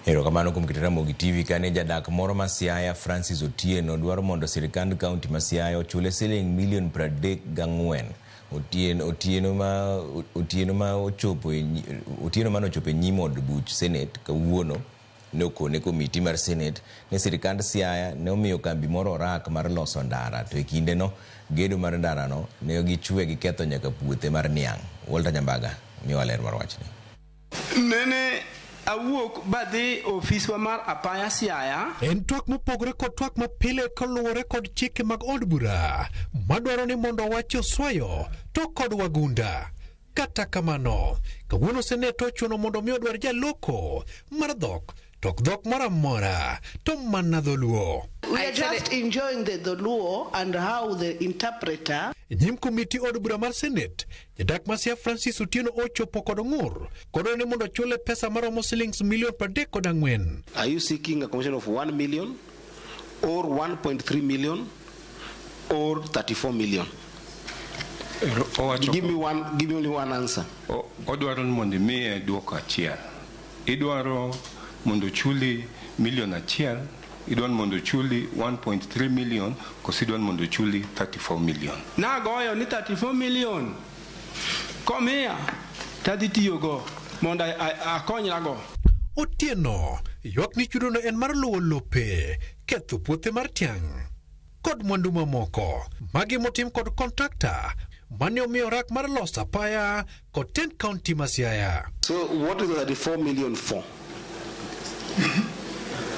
Erokamano kuom keto Ramogi TV kane jadak moro ma Siaya Francis Otieno dwaro mondo sirkand kaunti ma Siaya ochule siling milion 34. Otieno mane ochopo e nyim od buch Senate kawuono ne okone komiti mar Senate ni sirkand Siaya ne omiyo kambi moro orak mar loso ndara to e kindeno gedo mar ndarano ne gichwe giketho nyaka puothe mar niang'. Walter Nyambaga miyowa ler mar wachni. Nene awuok badhi ofiswa mar apaya Siaya. En twak mopogore kod twak mapile kaluwore kod chike mag od bura madwaro ni mondo owachi oswayo to kod wagunda. Kata kamano, kawuono senet ochuno mondo mi odwar jaloko mar dhok to ok dhok moro amora to mana dholuo. We are just enjoying the Dholuo and how the interpreter E nyim komiti od bura mar Senate, jadak ma Siaya Francis Otieno ochopo kod ng'ur kodwaro ni mondo ochule pesa maromo silings milion 34. Are you seeking a commission of 1 million or 1.3 million or 34 million? Owacho Give me one, give me only one answer. Odwaro ni mondo imiye duoko achiel. Idwaro mondo ochuli milion achiel, idwaro ni mondo ochuli 1.3 million, koso idwaro ni mondo ochuli 34 million? Nagoyo ni 34 million komiya tadhi tiyogo mondo akonyrago. Otieno ywak ni chudono en mar luwo lope, ketho puothe mar tiang' kod mwandu mamoko. Magi motim kod kontrakta mane omiyo rak mar loso apaya kod tend kaunti ma Siaya. So what is the 34 million for?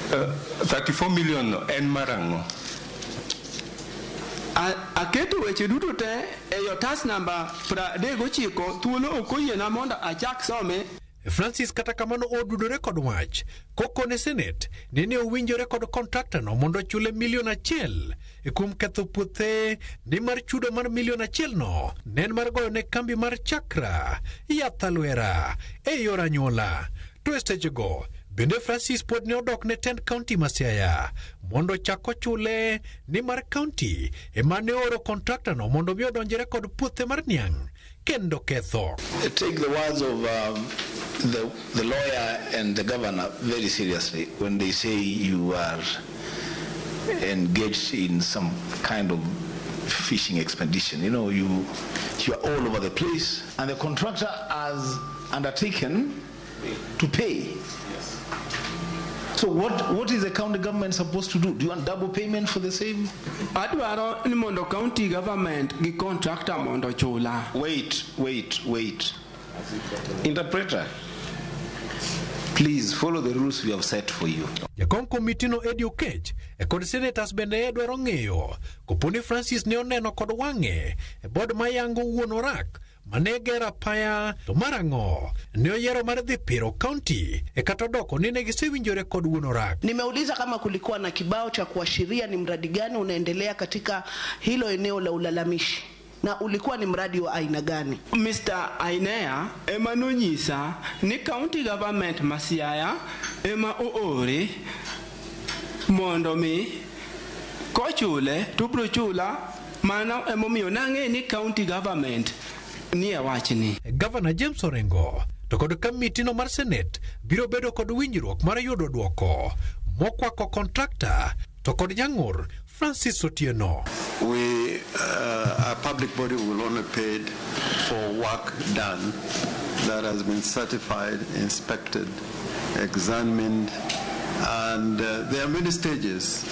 34 million no en mar ang'o? Aketo weche duto te e otas namba 39 thuolo ok oyiena mondo achak some. Francis kata kamano odudore kod wach kokone Senate ni ne owinjore kod kontraktano mondo ochule milion achiel e kuom ketho puothe nimar chudo mar milion achiel no ne en mar goyo ne kambi mar Chakra yath alwera e yor anyuola. To e sechego bende Francis pod ne odok ne tend kaunti ma Siaya mondo ochak ochule nimar kaunti ema ne ooro kontraktano mondo mi odonjre kod puothe mar niang' kendo ketho. Take the words of the lawyer and the governor very seriously when they say you are engaged in some kind of fishing expedition. You are all over the place, and the contractor has undertaken to pay. So what is the county government supposed to do? Do you want double payment for the same? Adwaro ni mondo county government gi contractor mondo chula. Wait, wait, wait. Interpreter, please follow the rules we have set for you. Jakom komitino Eddie Okech e kod senators bende dwaro ng'eyo kopo ni Francis ne oneno kod wang'e e bod mayango wuon orak mane gero apaya to mar ang'o ne oyiero mar dhi piro kaunti e kata odoko ni ne gisewinjore kod wuon orak. Nimeuliza kama kulikuwa na kibao cha kuashiria ni mradi gani unaendelea katika hilo eneo la ulalamishi na ulikuwa ni mradi wa aina gani. Mr. Ainea ema nonyisa ni county government ma Siaya ema oore mondo mi kochule to biro chula mano emomiyo nang'e ni county government nie wachni. Gavana James Orengo to kod kamitino mar Senate biro bedo kod winjruok mar yudo duoko mokwako kontrakta to kod jang'ur Francis Otieno. We, a public body will only paid for work done that has been certified, inspected, examined, and there are many stages.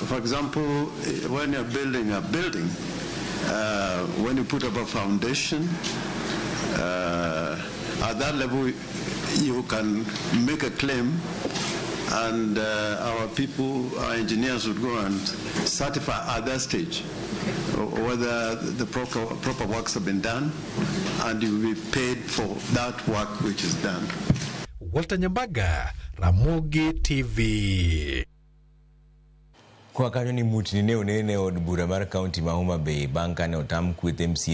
For example, when you're building a building, when you put up a foundation, at that level you can make a claim, and our people, our engineers would go and certify at that stage whether the proper works have been done, and you will be paid for that work which is done. Walter Nyambaga, Ramogi TV. Kwa kanyo ni mutni ne onene e od bura mar kaunti ma Homa Bay bang' kane otam kweth MCA.